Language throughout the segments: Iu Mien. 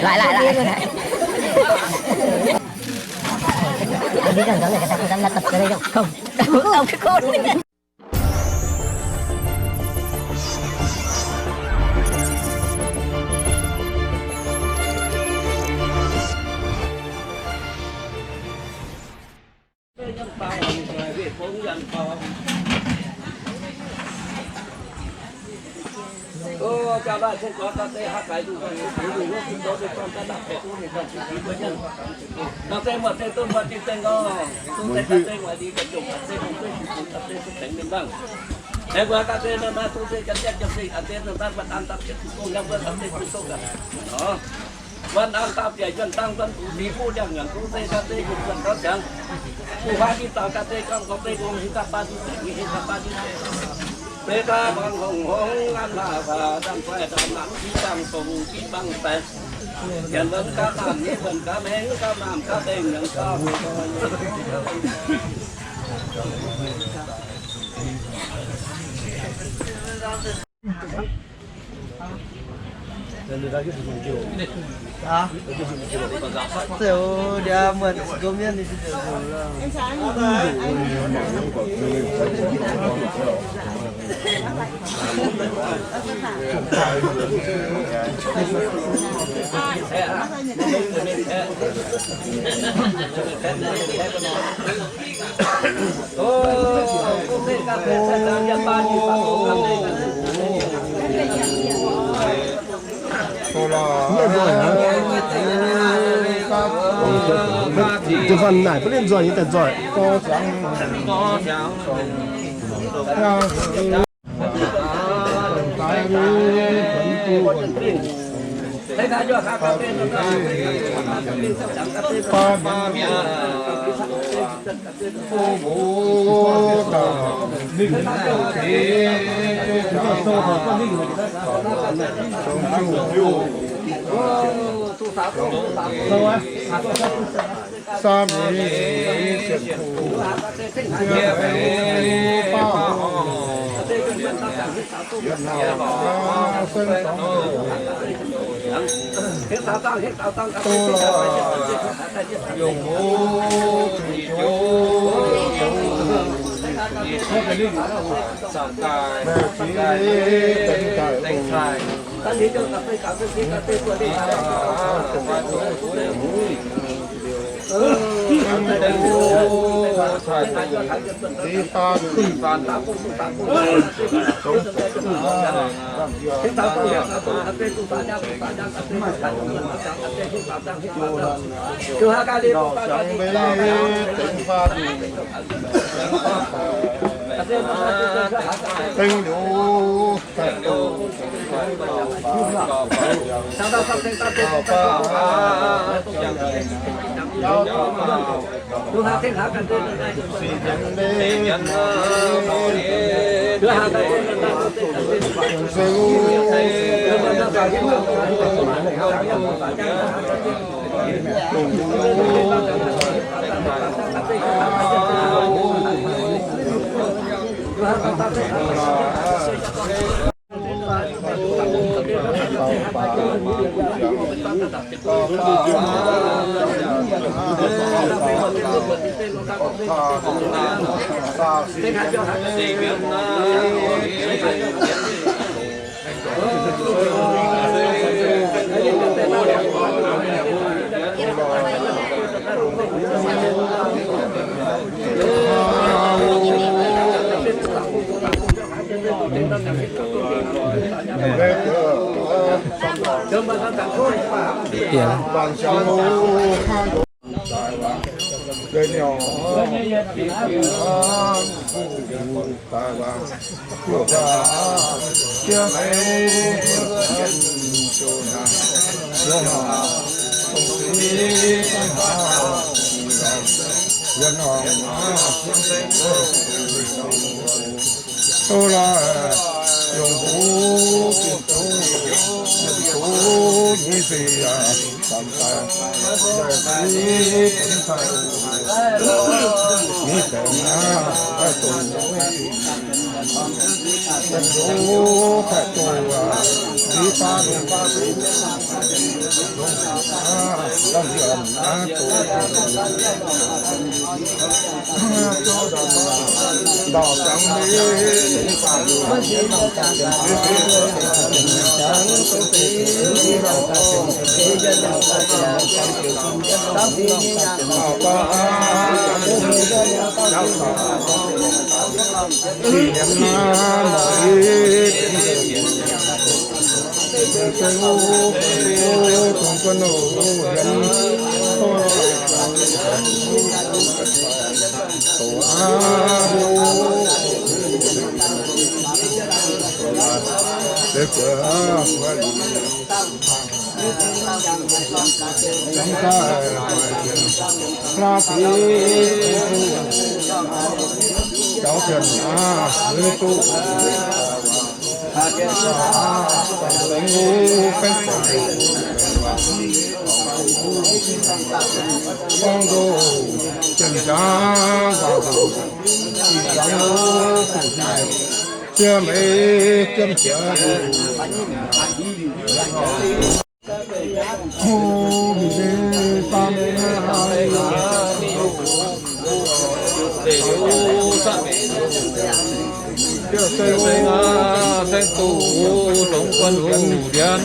Lại, lại, lại. Wuov naaiv daaih bieqc yuonh dangh duqv deix fuqv ndiangx-nyuonc duqv se ga'deix yietc zuoqv ga'naaiv, buv huaav diqv dauh ga'deix gorngv gorngv deix gorngv hei daaih baav duqv deix, hei daaih baav duqv deix. Beiv daaih bangc hngongx hngongx, nqanx maaih waac, nzangc-faix daaih maanc, jiex bangc dongz, jiex bangc faix. Nyanc wuonx gaav maamh, nyei wuonx gaav maengx, gaav maamh gaav dengh, nyanc gaav Da'faanh naaic bun ninh nzoih nyei daaih nzoih. Saeng duqv longx guanh hungh ndienx,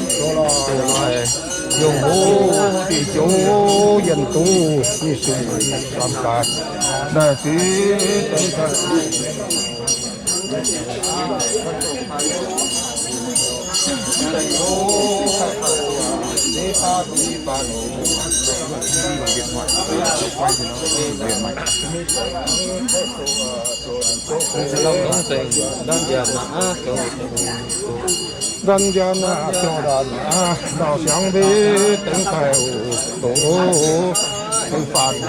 yungh hoc diuh joux yienh duqv nyic sing samh daaih. Naaiv ziqc Ndanv njiec naaiv, ndau siangx mbiv dengx daaih oc, doqc oc, dengx faatv.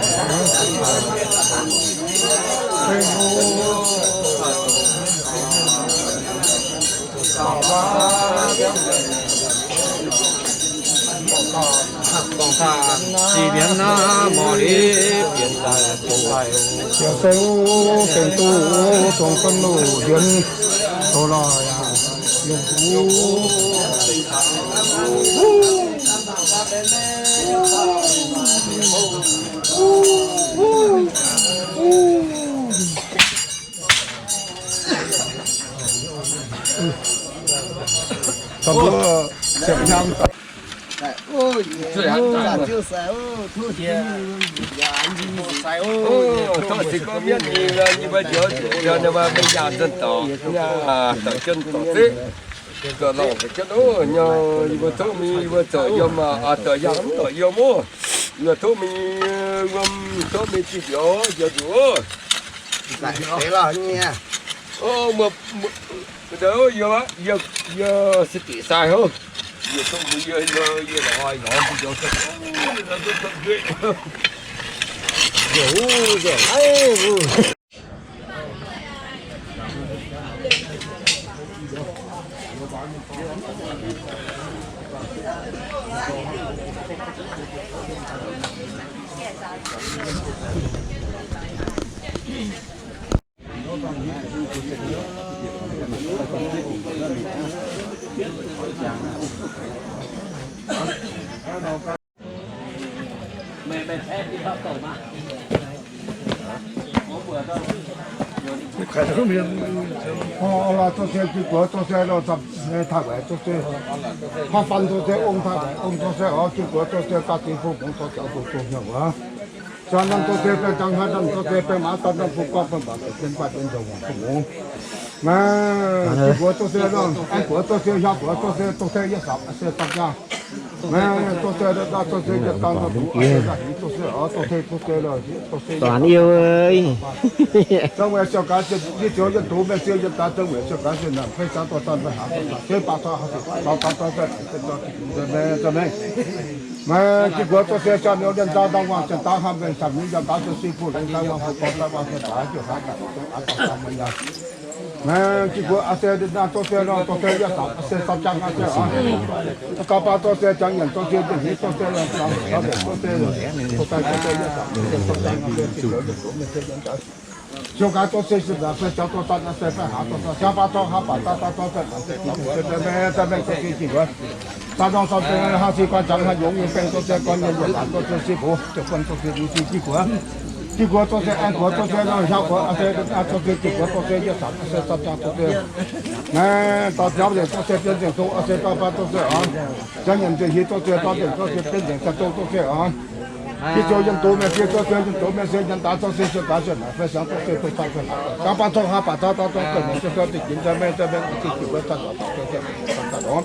Sic mienv naaiv morc liuz bienx daaih doqc. Yaac se wuov gengh duqv dongh dunh loh ndienx doqc lorh yaac yungh duqv. Tov se gorngv mienv nyei, yie mbuo njoux njoux ninh mbuo mingh yaac nzuonx dorngx, dorngx jienv dorngx zeqv. Gauh lorngh jienv oc, nyei yie mbuo tov mingh, yie mbuo zoux yiem, zoux yangh mv zoux yiem oc. Yie mbuo tov mingh wuom, tov mingh zinh njoux njoux nzuqc oc. Yie, yie, yie se diqc sai hov. Yie tov mingh, yie, yie, yie lorz, lorz mingh njoux, njoux, njoux, Ov, lorz zov se jiu guoqv zov se lorz, Taiv-Weic zov se, Haav Fan zov se, Ong Taiv-Weic Ong zov se, oix jiu guoqv zov se, ga'ziex fong mungz dorh jaux doqc doqc hnyouv wuov. Siang-namh zov se, baeng jangx haaix namh zov se, baeng maav dauh namh fong gorngv baeng baac deix jienv baac jienv nzauh muangx fong mungz. Naaiv jiu guoqv zov se, aengx guoqv zov se, hiaang guoqv zov se, zov se yietv sapc se daaih jaa. Naaiv zov se, zov se yietv dangh, zov se daaih hingx, zov se oix zov se, zov se, zov se, zov se. Zong weic siou gaax, yie zioux yienh doz mengh sie yienh daaix, zong weic siou gaax, se naaic fei caux dorh daaih maiv haaix, se baac taux haaix, taux daaih, daaih, daaih, daaih, daaih, mengh. Maiv jiu guoqv zov se siang niouz liemh nzauh ndau wangc ziepc daaih hnamv mengh camv nyei yaac daaih zong sin buo liemh nzauh wangc buo gorn daaih wangc se daaih jiu haaix daaih dongh aav daaih daaih maiv yaac. Maiv jiu guoqv aac se naaiv zov se lorh, zov se yietv sapc se sapv jangv aac se oc. Gauh baac zov se jangx nyanc, zov se nyanc hnyouv, zov se nyanc jangx, zov se, zov se, zov se, zov se yietv sapc se sapv jangv aac se, Siou gaax dorh se siou naaic fai siangx dorh san, se fai hlaax dorh san, siangx baac dorh hlaax baac daav dorh dorh se naaic se jiex mengh dorh se mengh dorh se jiex wuov. Daaih norm san se hnangv se guanh zanc hnangv yungz nyei baengh dorh se guanh nyei yuoqc naanc dorh se se mbuox, se guanh dorh se jiex guoqv, jiex guoqv dorh se aengx guoqv dorh se hlauv guoqv, dorh se jiex guoqv dorh se yietc zanc se san jangx dorh se naaiv daaih biauv nzengc dorh se biauv nzengc dongh se baav baav dorh se oc. Ziangh nyanc nzengc hieh dorh se dorh nzengc dorh se biauv nzengc daaih dongh dorh se oc. Fiev zoux yienh doz mienh fiev dorh se yienh doz mienh se yienh daaih dorh se siou gaax siou naaic fai siangx dorh se dongh san fai hlaax, siangx baac dorh hlaax baac daav dorh se naaic se dorh se jiex mengh dorh se mengh dorh se jiex wuov daaih dorh se daaih dorh.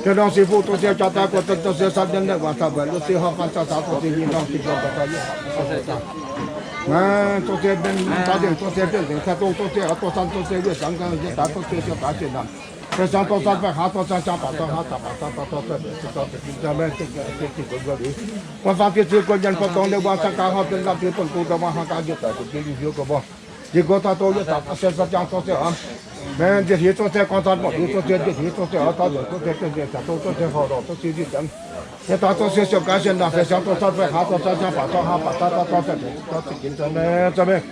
Jienv norm se fuqv dorh se jaa daaih guoqv daaih dorh se san mienh naaiv waac daaih mbuoqc luoqc se horngh gan zaah zaaux dorh se nyei norm se jaa daaih daaih yie naaiv dorh se mienh daaih nzengc dorh se biauv nzengc daaih dongh dorh se oc, dorh san dorh se wiev siangx gan yie daaih dorh se siou gaax siou naaic fai siangx dorh san fai hlaax dorh san, siangx baac dorh hlaax daaih baac daav dorh se daaih dorh se jiex mengh dorh se jiex wuov liuz, guanh faang fiev ziex guanh nyanc guanh dorngx liouh mbuo cang gaax horpc jienv lamh diex buonv gux ndau maaih hnangv gaax yie daaih zuqc jiex liuz hiuv gorx mbuo. Jiex gorx daaih dongh yie daaih dorh se san jangx dorh se oc. Mengh nzieqc hieh dorh se guanh zanc morc liuz dorh se nzieqc hieh dorh se oc, daaih dorh se nzieqc caux dongh dorh se horh lorqc dorh se nzieqc janx. Yie daaih dorh se siou gaax siou naaic fai siangx dorh san fai hlaax dorh san, siangx baac dorh hlaax baac daav dorh se dorh se jiex mengh dorh se mengh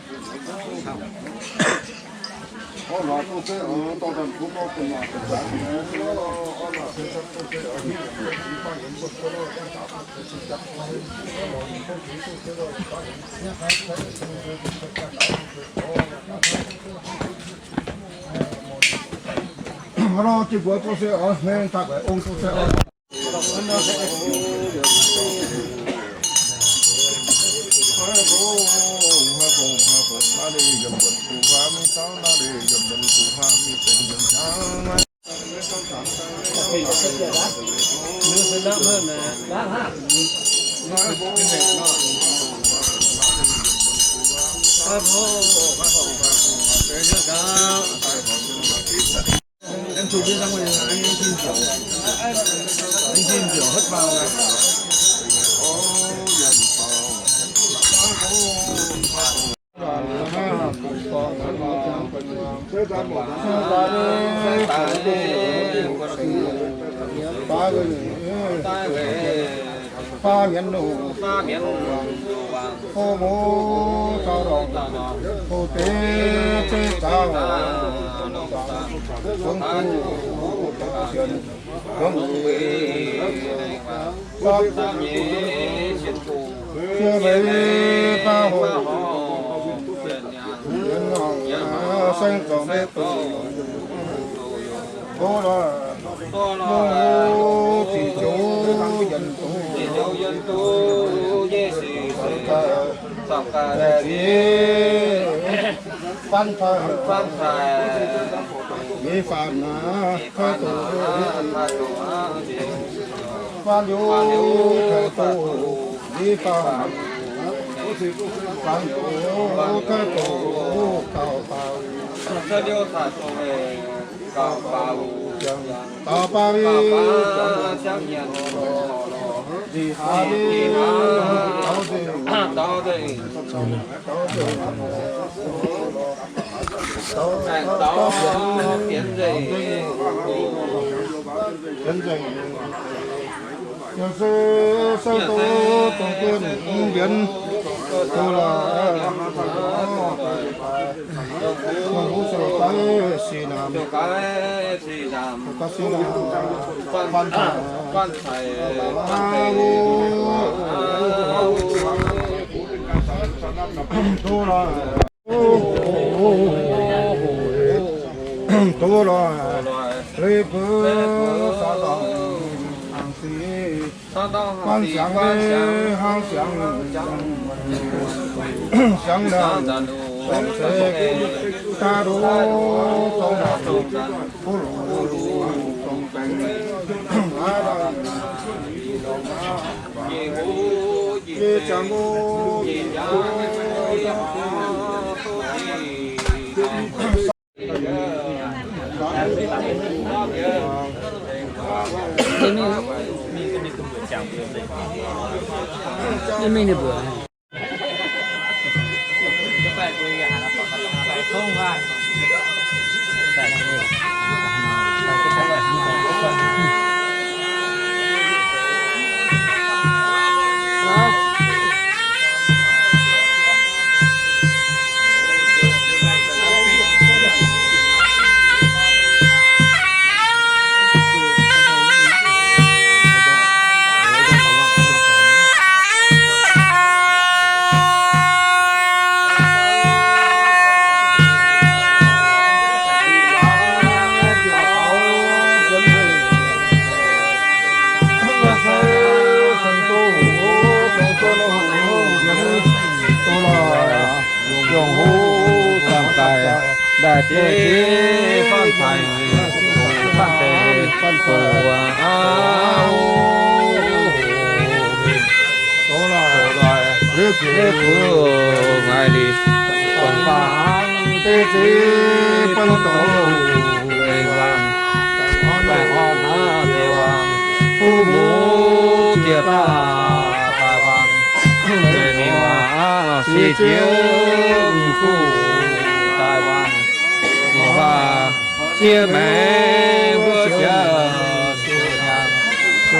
Jiex gorx dorh se oc, mengh daaih guaix ong dorh se oc. Ba mienh nungh, hlo mouc zaux lorngc, hlo deix zeiv zaux, zungv duqv sienx, zungv fiev leiz baav hoc, yiem norm saengv zorngx maiv duqv. Tov lorqc, lungh ziqc joux yienh duqv, faan taaih, faan taaih, mv faanh naaiv taaih doqc, faanh liuz taaih doqc, mv faanh, faanh liuz taaih doqc, gauh baaux, gauh baaux, gauh baaux, ziangh nyanc, ziangh nyanc, daux nzengc, daux nzengc, daux nzengc, daux, daux, daux, fienx nzengc, fienx nzengc. Yie se saeng doz dongh duqv mv mbienx, doz lorqc. Dongh mbuo zoux gaax sic naamh, zoux gaax sic naamh, faan caic, faan caic, doz lorqc. Doz lorqc, leiz buoz saax dorngh hnaangx sic, guanh siangx leiz hnangv siangx, siangx ndaangc, siangx ceix, daaih ndoqv zorng ndaangc, buv longc zorng baengx, aav ndaangc, jiex ziangx mbuo Deix faanh taaix, faanh deix, faanh buoz aqv. Leiz-bun ngaih liqc, dongh faanh deix ziex buonc doz, leiz-waangc, baengh orn hnangv diex waangc, fu-muc jiex daaih daaih waangc, mingh waangc, siex jiouv mv fuqv daaih waangc, mv baac sieqv maengx mbuo jiex siou hnyangx,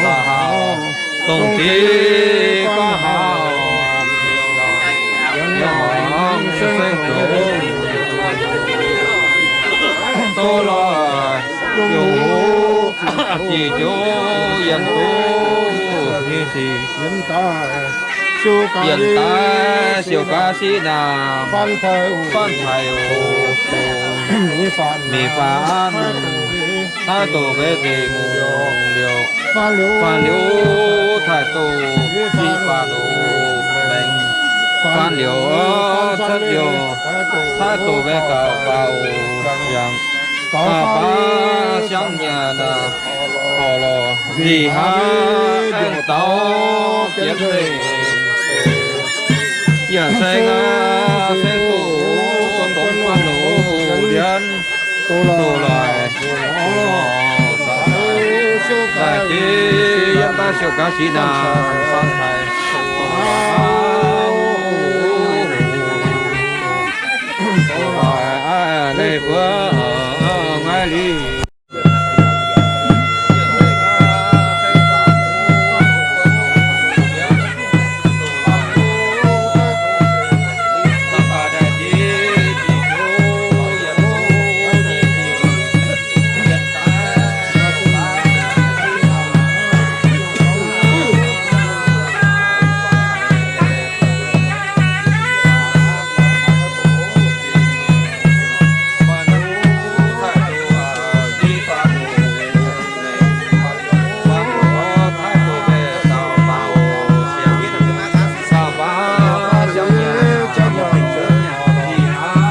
la'haux dongh ziex guangc hauv yiem hmuangx seng zoux, doz loih, yungz, jiex jiouv yienh duqv nyei sic, yienh daaih siouc gaax siqv naamh, faanh taaix oc, mingh faanh, taaix doz mbaeqv deic-bung liouc, faanh liouc taaix doz, mingh faanh oc, maengx faanh liouc cuotv youh, taaix doz mbaeqv gauh baac oc, yangh gauh baac siangv nyanc naaic, orv lorh nzih hnangv aengx daux bienx leiz, yaac saeng aqv, saeng duqv dongh guanh loz ndienv, doz loih, daaih jiex yiem daaih siouc gaax siqv naamh, faanh taaix, leiz-bun ngaih liqc.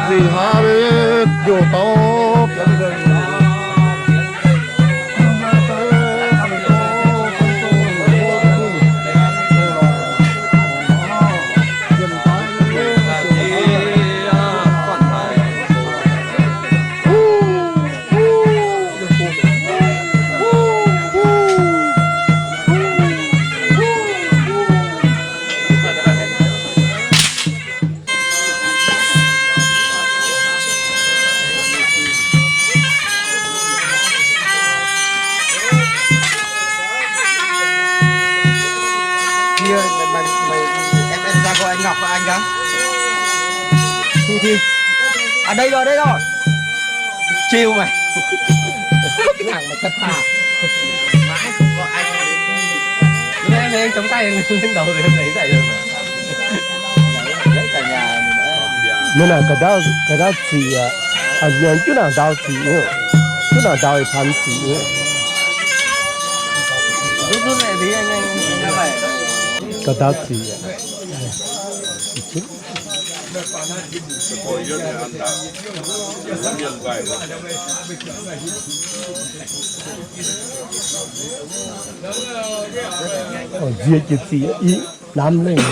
Nzih hnangv njoux dauh Ở đây rồi, đây rồi. Chiêu mày. Cái thằng mà thất tha. Mãi có anh. Đây, đây, chống tay lên đầu rồi, đẩy dậy rồi mà. Mv nangc ga'ndaauv, ga'ndaauv ziqc aqv. Juv nangc ndaauv ziqc nyei, juv nangc ndaauv ih pan ziqc nyei. Ga'ndaauv ziqc aqv. Nziex jiex ziqc i lamh lengh.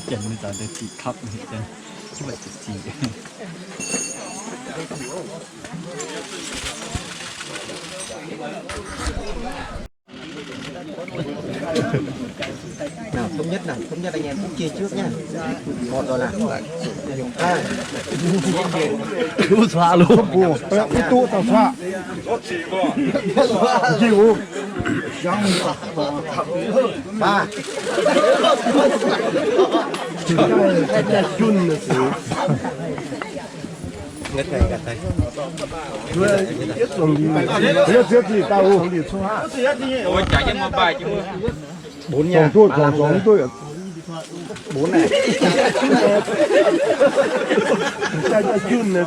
Janx mv daaih deix ziqc kapv, janx mv baac ziqc ziqc. Nào, thống nhất nào, thống nhất anh em, quốc chia trước nhá. Một rồi nào. Hai. Lũ xóa lũ. Ê, ê, tụ taux xóa. Jing u. Ba. Jun. Heuc ziex ziqc dauh oc. Bốn nha. Bốn nha. Bốn này. Jaa jaa jun này,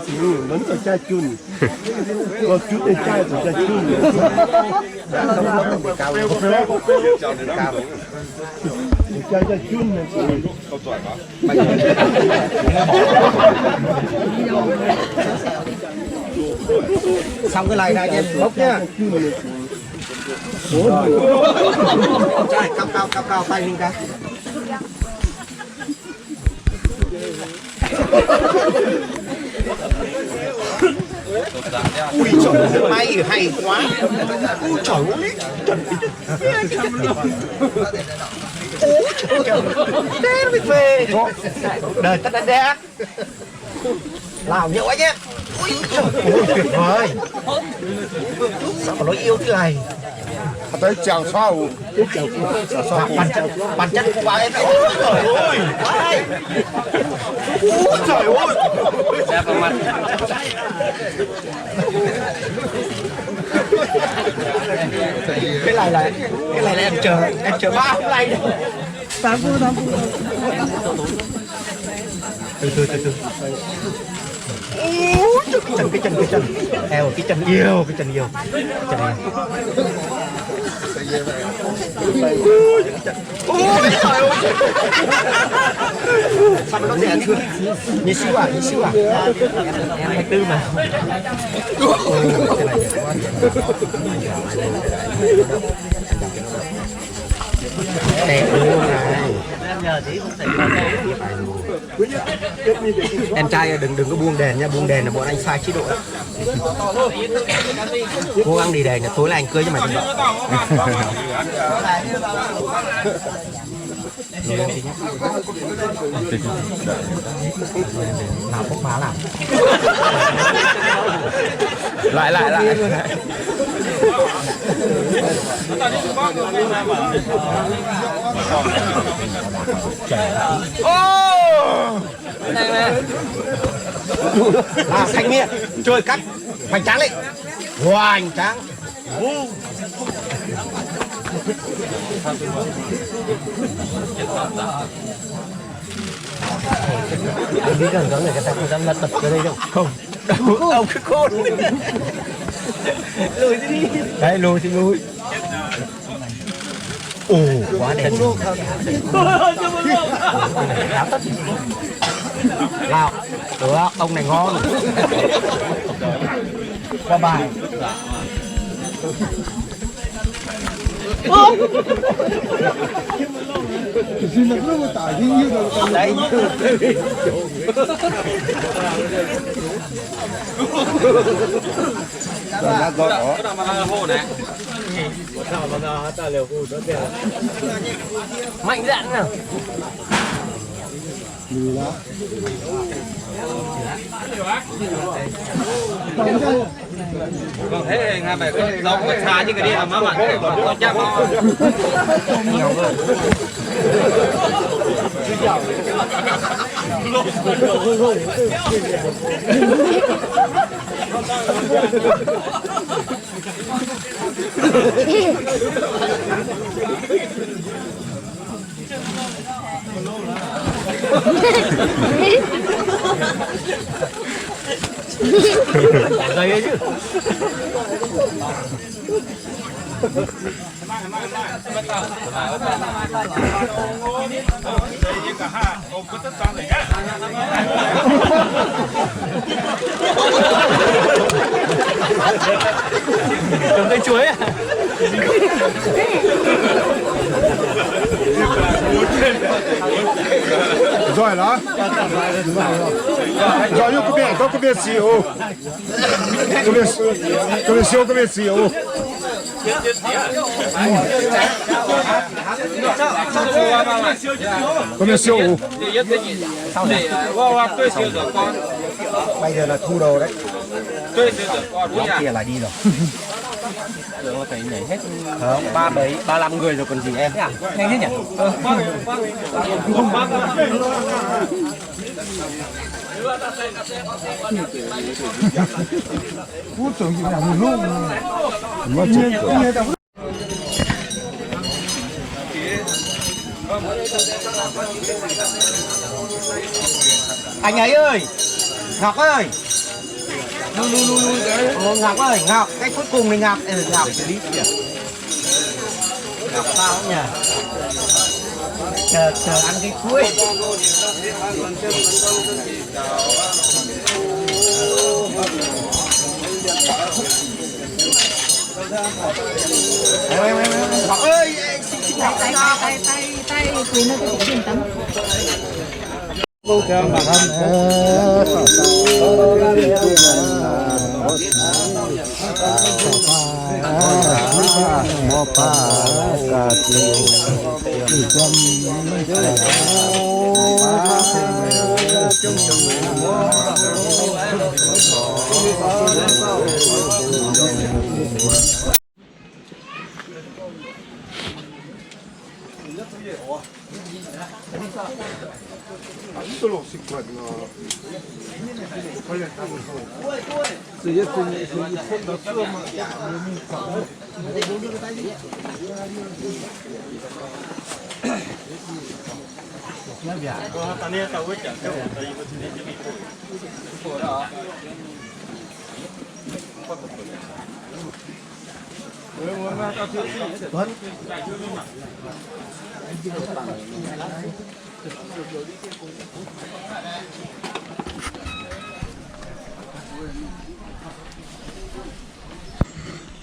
vẫn là jaa jun. Có chút để trai của jaa jun này. Jaa jaa jun này. Xong cái này ra cho em bốc nhá. Rồi. Cao, cao, cao, cao, tay lên cao. Ui giời, may hay quá. Ui giời ơi, Trần Úi Đức. Ui giời, thế mới phê. Đời ta đã đẹp. Lào nhiều anh em. Ui giời ơi, tuyệt vời. Sao mà nó yêu thế này? Hãy tới chào sau. Bản chất, bản chất của bạn ấy. Ôi giời ơi. Ôi giời ơi. Cái này là, cái này là em chờ, em chờ ba hôm nay. Tám mươi, tám mươi. Từ từ, từ từ. Ui, cái chân, cái chân, cái chân. Eo, cái chân yêu, cái chân yêu. Chân yêu. Ui, cái chân. Ui, trời ơi. Sao mà nó rẻ thế? Nhìn xíu à, nhìn xíu à. Em hai tư mà. Ôi, cái này rẻ quá. Đẹp luôn này. Em trai đừng, đừng có buông đèn nha, buông đèn là bọn anh sai chế độ đó. Cố gắng đi đèn, tối nay anh cưới cho mày con vợ. Nào, bốc phá nào. Lại, lại, lại. Ô! Này, này. Là thanh niên chơi cắt hoành tráng đấy. Hoành tráng. Em biết rằng giống này, người ta không dám lật đật cái đây đâu. Không. Ông cứ khôn. Lùi đi. Đấy, lùi thì lùi. Ồ, quá đẹp. Tháo tất. Lào. Được, ông này ngon. Qua bài. Đấy. Mạnh dạn nào. Vâng, thế ngay vậy có rau có xà chứ cái đi mà má mặn, có chắc không? Đây chứ. Trồng cây chuối à? Giỏi lắm. Giỏi, nhưng có vẻ, có, có việc gì ồ. Có việc, có việc gì ồ, có việc gì ồ. Có việc gì ồ. Bây giờ là thu đồ đấy. Nhóm kia là đi rồi. Ờ, ba bảy, ba lăm người rồi còn gì em. Nhanh thế nhỉ? Ờ. Ui, tưởng gì là một lúc. Anh ấy ơi, Ngọc ơi. Lu, lu, lu, lu. Ồ, Ngọc ơi, Ngọc, cái cuối cùng này Ngọc, ừ, Ngọc. Ngọc sao nhỉ? Chờ, chờ ăn cái cuối. Ngọc ơi, xin, xin Ngọc. Tay, tay, tay, tay, tay, quên nó cái chuyện tắm.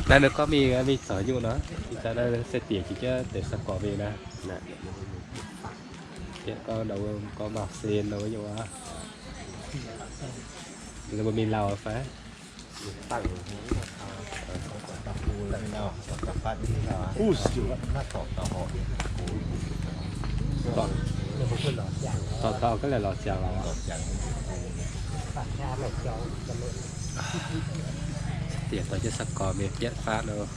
Naaiv nor gorngv mingh, mingh zoux nyungc nor, ih zanc naaiv se diex jiex jienv deix sa gorx mingh naaiv. Bieqc gorngv nor, gorngv maaih sen nor nyungc aqv. Mbuo mingh lauh fai? Dorh dorh gaax laih lorz ziangx lorz. Diex dorh jienv sa gorx mingh bietv fatv nor.